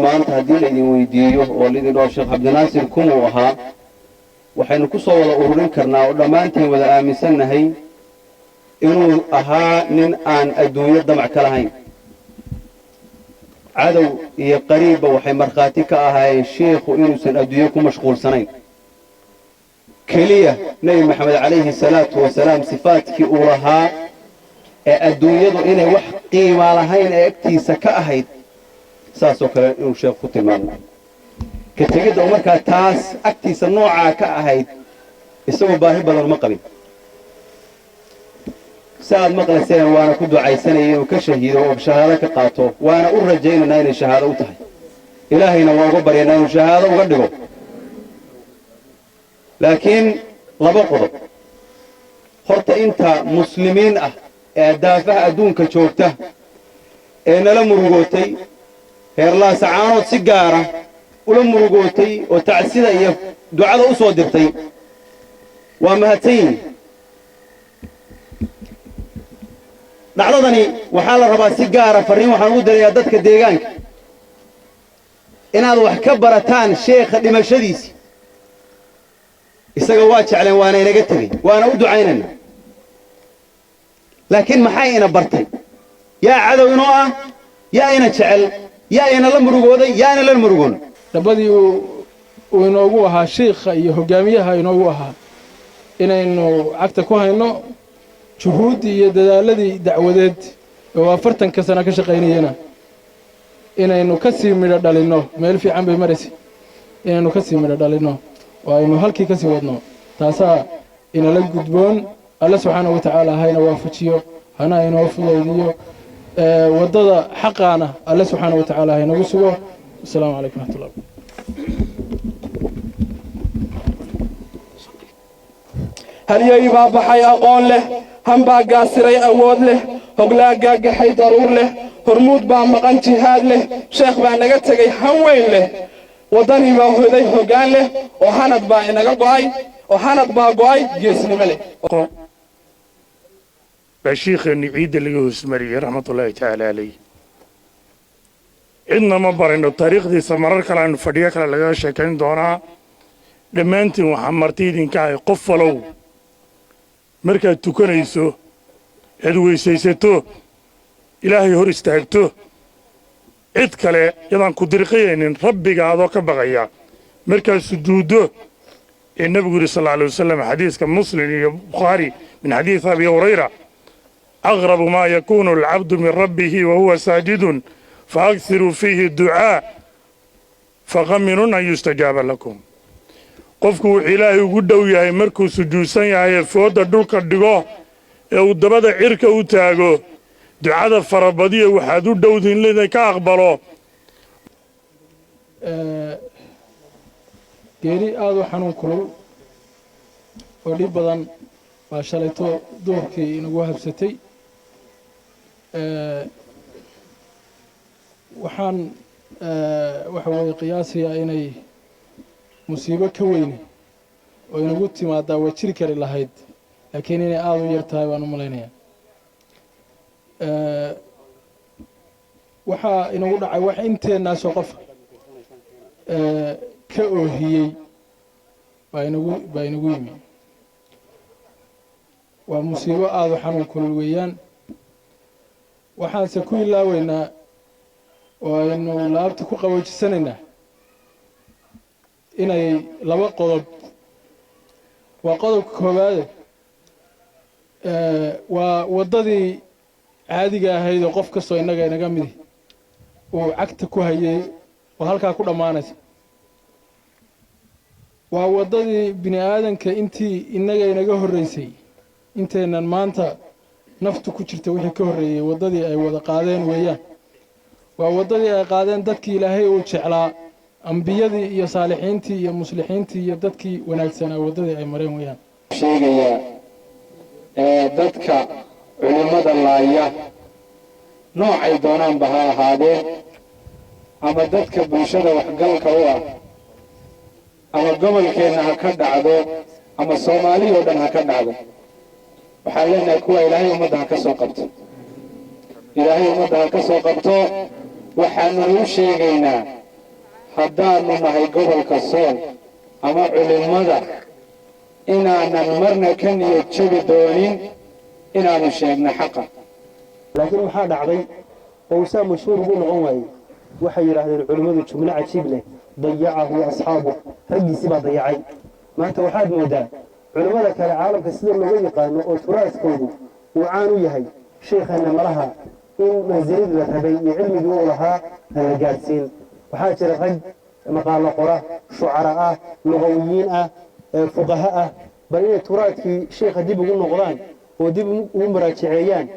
Maanta haddii laydin weydiiyo oo laydin dhaho Sheekh Cabdinaasir kumuu ahaa, waxaynu ku soo wada ururin karnaa oo dhammaanteen wada aaminsannahay inuu ahaa nin aan adduunyo damac ka lahayn. Cadow iyo qariibba waxay markhaati ka ahaayeen sheikhu inuusan adduunyo ku mashquulsanayn. Keliya Nebi Maxamed calayhi salaatu wasalaam sifaadkii uu lahaa ee adduunyadu inay wax qiimaa lahayn ee agtiisa ka ahayd, saasoo kale inuu sheekhu ku tilmaamo ka tegidda oo markaa taas agtiisa noocaa ka ahayd, isagoo baahi badan uma qabin. Si aad maqlayseen, waana ku ducaysanaya inuu ka shahiido oo shahaado ka qaato, waana u rajaynaynaa inay shahaado u tahay. Ilaahayna waa uga baryanaa inuu shahaado uga dhigo. Laakiin laba qodob horta, inta muslimiin ah ee daafaha adduunka joogta ee nala murugootay, reer Laasacaanood si gaara ula murugootay oo tacsida iyo ducada u soo dirtay, waa mahadsan yihin. Dhacdadani waxaa la rabaa si gaara farriin waxaan ugu dirayaa dadka deegaanka inaad wax ka barataan sheekha dhimashadiisii. Isaga waa jecleen, waana inaga tegey, waana u ducaynaynaa, laakiin maxay ina bartay? Yaa cadow inoo ah? Yaa ina jecel? Yaa ina la murugooday? Yaa ina la murugoon? Dhabbadii uu inoogu ahaa shiikha iyo hoggaamiyaha inoogu ahaa inaynu cagta ku hayno, juhuuddii iyo dadaaladii dacwadeed oo 40-ka sano ka shaqaynayena inaynu ka sii midho dhalinno. Meel fiican bay maraysay, inaynu ka sii midho dhalinno oo aynu halkii ka sii wadno, taasaa inala gudboon. Alle subxaanahu wa tacaala hayna waafajiyo, hana inoo fudaydiyo waddada xaqaana. Alle subxaanahu wa tacaala haynagu sugo. Asalaamu calaykum raxmatullah. Halyey baa baxay aqoon leh, hanbaa gaasiray awood leh, hoglaa gaagaxay daruur leh, hormuud baa maqan jihaad leh, sheekh baa naga tegey han weyn leh, waddanii baa hoday hoggaan leh, oo hanad baa inaga go'ay, oo hanad baa go'ay geesnimo leh. Baa shiikheenni ciidda laga hoosmariyey raxmatullaahi tacaala calayh. Cidna ma barayno taariikhdiisa, marar kale aanu fadhiyo kale lagaga sheekayn doonaa. Dhammaantiin waxaa marti idinka ahay, qof falow markaad tukanayso eed weysaysato, Ilaahay hor istaagto, cid kale yadaan ku dirqiyaynin, Rabbiga adoo ka baqaya markaad sujuuddo, ee nebigu yidhi sal alla alay wasalam xadiiska Muslim iyo Bukhaari min xadiis Abi Hurayra: "أقرب ما يكون العبد من ربه وهو ساجد، فأكثروا فيه الدعاء، فقمن أن يستجاب لكم." Qofku wuxuu Ilaahay ugu dhow yahay markuu sujuudsan yahay ee foodda dhulka dhigo ee uu dabada cirka u taago. Ducada farabadiya, waxaad u dhowdiin lidinka aqbalo. Geeri aada u xanuun kulul oo dhib badan baa shalayto duhurkii inagu habsatay. Waxaan waxa weeye qiyaasiyaa inay musiibo ka weyne oo inagu timaadaa way jiri kari lahayd, laakiin inay aada u yar tahay baan u malaynayaa. Waxaa inagu dhacay wax inteennaasoo qofa ka oohiyey baa inagu yimi. Waa musiibo aada u xanuun kulul weeyaan. Waxaanse ku ilaaweynaa oo aynu laabta ku qaboojisanaynaa inay laba qodob. Waa qodobka koowaade, waa waddadii caadiga ahayd oo qof kastoo innaga inaga midi uu cagta ku hayay oo halkaa ku dhammaanaysa. Waa waddadii bini aadanka intii innaga inaga horraysay, intaynan maanta naftu ku jirta wixii ka horreeyey, waddadii ay wada qaadeen weeyaan. Waa waddadii ay qaadeen dadkii Ilaahay uu jeclaa, ambiyadii iyo saalixiintii iyo muslixiintii iyo dadkii wanaagsanaa, waddadii ay mareen weeyaan. Sheegayaa ee dadka culimmada laaya, noocay doonaanba ha ahaadeen, ama dadka bulshada waxgalka u ah, ama gobolkeenna ha ka dhacdo ama Soomaaliya oo dhan ha ka dhacdo, waxaan leenahay kuwa Ilaahay ummadda ha ka soo qabto, Ilaahay ummadda ha ka soo qabto. Waxaannu u sheegaynaa haddaannu nahay gobolka Sool ama culimmada inaanan marna ka niyad jabi doonin inaannu sheegno xaqa. Laakiin waxaa dhacday oo usaa mashhuur ugu noqon waayey, waxay yidhaahdeen culimmadu jumlo cajiib leh: "Dayacahu asxaabu", raggiisii baa dayacay. Maanta waxaad moodaa culimmada kale caalamka sida looga yaqaano oo turaaskoodu uu caan u yahay, sheekhanna malaha in mansiladii la rabay iyo cilmigii uu lahaa aan la gaadhsiin. Waxaa jira rag maqaalo qora, shucara ah, lugawiyiin ah, fuqaha ah, bal inay turaadkii sheekha dib ugu noqdaan oo dib ugu muraajaceeyaan.